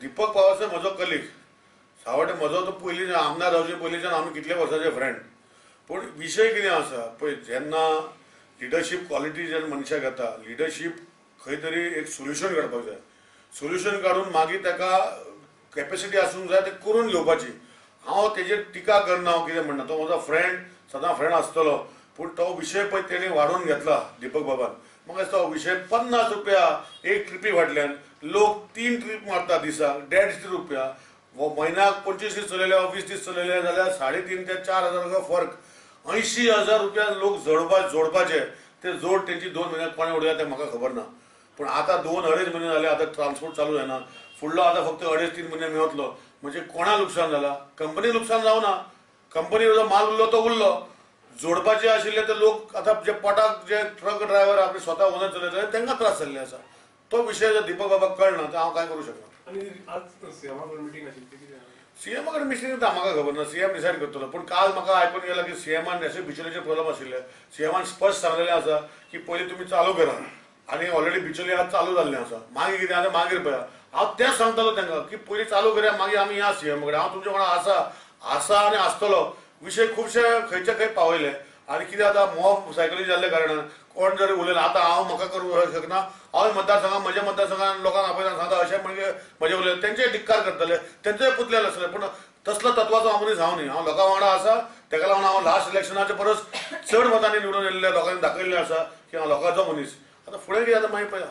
दीपक पावासो म्हजो कलीग सावटे म्हजो तो पयलींच्यान आमदार जावचे पयलींच्यान आमी कितले वर्सांचे फ्रेंड. पूण विशय कितें आसा पळय, जेन्ना लिडरशीप क्वॉलिटी जेन्ना मनशाक येता, लिडरशीप खंय तरी एक सोल्युशन काडपाक जाय, सोल्युशन काडून मागीर ताका कॅपेसिटी आसूंक जाय तें करून घेवपाची. हांव तेजेर टिका करना, हांव कितें म्हणना, तो म्हजो फ्रेंड सदां फ्रेंड आसतलो. पूण तो विशय पळय तेणी वाडोवन घेतला दीपक बाबान. म्हाका दिसता हो विशय 50 रुपया एक ट्रिपी फाटल्यान लोक 3 ट्रीप मारता दिसाक 150 रुपया, म्हयन्याक 25 दीस चलयले वा 20 दीस चलयले जाल्यार 3.5 ते 4 हजार रुपया फरक. 80,000 रुपया लोक जोडपाचे ते जोड तेंची 2 म्हयन्याक कोणें उडयला तें म्हाका खबर ना. पूण आतां 2-2.5 म्हयने जाले, आतां ट्रान्सपोर्ट चालू जायना, फुडलो आतां फक्त 2.5-3 म्हयने मेळटलो. म्हणजे कोणा लुकसाण जाला? कंपनी लुकसाण जावना, कंपनी जो माल उरलो तो उरलो. जोडपाचे आशिल्ले ते लोक आतां जे पोटाक जे ट्रक ड्रायव्हर आपले स्वता ओनर चलयतले तांकां त्रास जाल्ले आसा. तो विशय जर दीपक बाबाक कळना तर हांव कांय करूं शकना. सीएमा कडेन मिटींग म्हाका खबर ना, सीएम डिसायड करतलो. पूण काल म्हाका आयकून गेला की सीएमान अशे बिचोलीचे प्रॉब्लम आशिल्ले, सीएमान स्पश्ट सांगलेलें आसा की पयलीं तुमी चालू करा आनी ऑलरेडी बिचोली आज चालू जाल्लें आसा, मागीर कितें आसा मागीर पळया. हांव तेंच सांगतालो तांकां की पयलीं चालू करया मागीर आमी या सीएम कडेन. हांव तुमच्या वांगडा आसा आसा आनी आसतलो. विशय खुबशे खंयचे खंय पावयले आनी कितें आतां मॉब सायकली जाल्ल्या कारणान कोण जरी उलयला आतां हांव म्हाका करूं शकना, हांव मतदारसंघात म्हज्या मतदारसंघात लोकांक आपयता सांगता अशें म्हणजे म्हजे उलयले तेंचेय धिक्कार करतले, तेंचेय पुतले आसतले. पूण तसलो तत्वाचो हांव मनीस हांव न्ही, हांव लोकां वांगडा आसा. तेका लागून हांव लास्ट इलेक्शनाचे परस चड मतांनी निवडून येयल्ले लोकांनी दाखयल्लें आसा की हांव लोकांचो मनीस. आतां फुडें कितें जाता मागीर पळया.